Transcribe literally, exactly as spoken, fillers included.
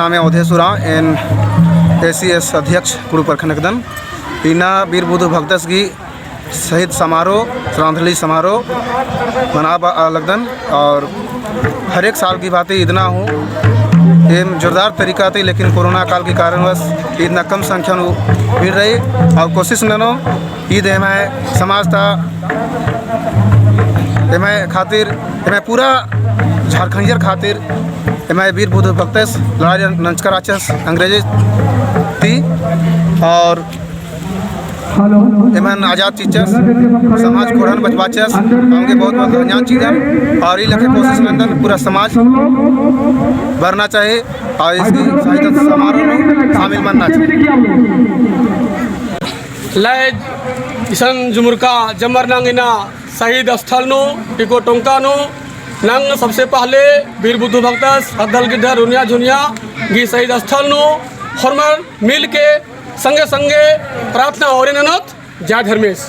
नामे अवधेश उराँव, एन एसीएस अध्यक्ष कुँड़ुख़ प्रखंड हिकदन। इन्ना वीर बुधु भगतस गही शहीद समारोह, श्रद्धांजलि समारोह मनाबआ लगदन और हर एक साल की भांति इदना हूँ एम जोरदार तरीका ती, लेकिन कोरोना काल के कारणवश इदना कम संख्या नू भीड़ रई और कोशिश ननोम ईद एम्है समाज ता, एम्है खातिर, एम्है पूरा झारखंडियर खातिर, एम्है वीर बुधु भगतस लड़ाई नंजका रहचस अंग्रेज ती और एमन आजाद चिच्चस, समाज खोड़न बचबाचस, हमके बहुत बहुत धन्यवाद चिदन और ई लेखे कोशिश नंदन पूरा समाज बरना चाही और इसकी शहीद समारोह में शामिल मनना चाही। लैज इसन जुमुरका जमर नंग इन्ना शहीद स्थल नू, टिको टोंका नू, नंग सबसे पहले वीर बुधु भगतस, हद्दल गिद्दर, उनिया झुनिया गही शहीद स्थल नू, होरमर मिल के संगे संगे प्रार्थना होरे ननोत। जय धर्मेस।